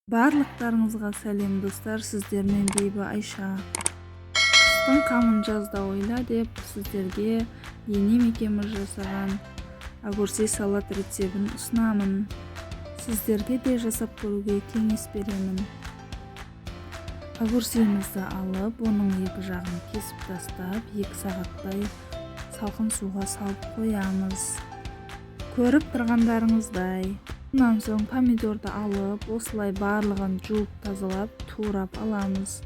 Барлықтарыңызға сәлем, достар! Сіздермен Бибі Айша. Қыстың қамын жазда ойла деп, сіздерге енем екеуміз жасаған огурцы салат рецебін ұсынамын. Сіздерге де жасап көруге кеңес беремін. Огурцымызды алып, оның екі жағын кесіп тастап, 2 сағаттай салқын суға салып қоямыз, көріп тұрғандарыңыздай. Мұнан соң помидорды алып, осылай барлығын жуып, тазалап, турап аламыз.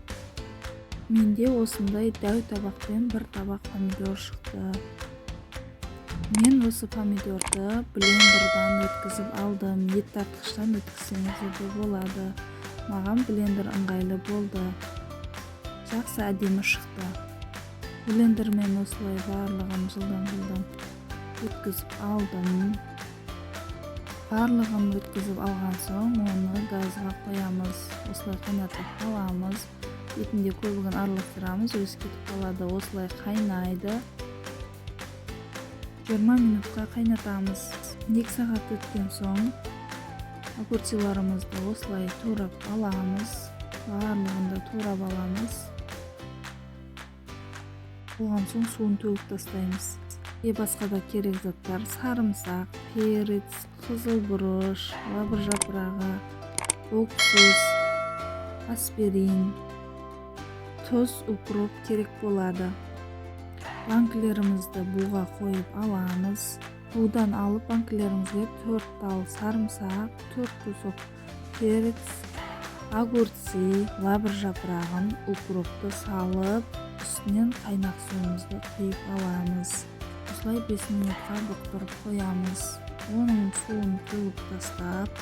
Менде осындай дәу табақпен бір табақ помидор шықты. Мен осы помидорды блендердан өткізіп алдым. Ет тартқыштан өткізсеңіздер де болады. Маған блендер ыңғайлы болды, жақсы, әдемі шықты. Блендермен осылай барлығын жылдам-жылдам өткізіп алдым. Барлығын өткізіп алған соң, оны газға қоямыз, осылай қайнатып аламыз. Бетінде көбігін араластырамыз, өзі кетіп қалады. Осылай қайнайды, 20 минутқа қайнатамыз. 2 сағат өткен соң, огурцыларымызды осылай турап аламыз, барлығын да турап аламыз. Болған соң, суын төгіп тастаймыз. И басқа да керек заттар: сарымсақ, перец, қызыл бұрыш, лавр жапырағы, уксус, аспирин, тұз, укроп керек болады. Банкілерімізді буға қойып аламыз. Будан алып, банкілерімізге төрт тал сарымсақ, төрт кусок перец, огурцы, лавр жапырағын, укропты салып, үстінен қайнақ суымызды құйып аламыз. Осылай 5 минутқа бұқтырып қоямыз. Оның суын төгіп тастап,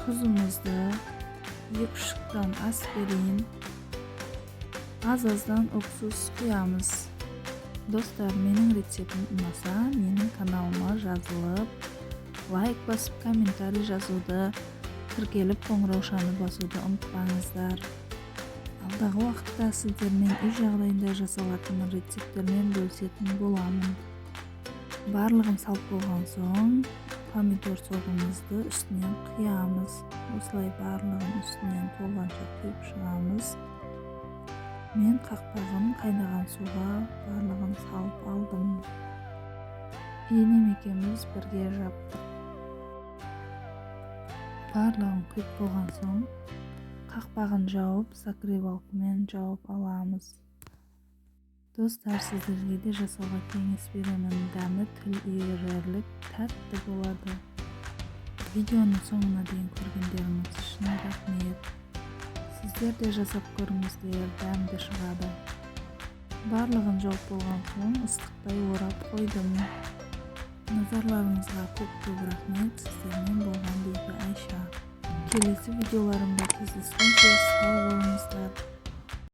тұзымызды, екі қошықтан аспирин, аз аздан уксус құямыз. Достар, менің рецептім ұнаса, менің каналыма жазылып, лайк басып, комментарий жазуды, тіркеліп, қоңыраушаны басуды ұмытпаңыздар. Алдағы уақытта сіздермен үй жағдайында жасалатын рецепттермен бөлісетін боламын. Барлығын салып болған соң, помидор согымызды үстінен құямыз. Осылай барлығын үстінен толғанша құйып шығамыз. Мен қақпағын қайнаған суға барлығын салып алдым. Енем екеуміз бірге жаптық. Барлығын құйып болған соң, қақпағын жауып, закрывалкамен жауып аламыз. Достар, сіздерге де жасауға кеңес беремін. Дәмі тіл үйірерлік тәтті болады. Видеоның соңына дейін көргендеріңіз үшін рахмет. Сіздер де жасап көріңіздер, дәмді шығады. Барлығын жауып болған соң, ыстықтай орап қойдым. Назарларыңызға көп көп рахмет! Сіздермен болған Бибі Айша. Келесі видеоларымда кездескенше, сау болыңыздар!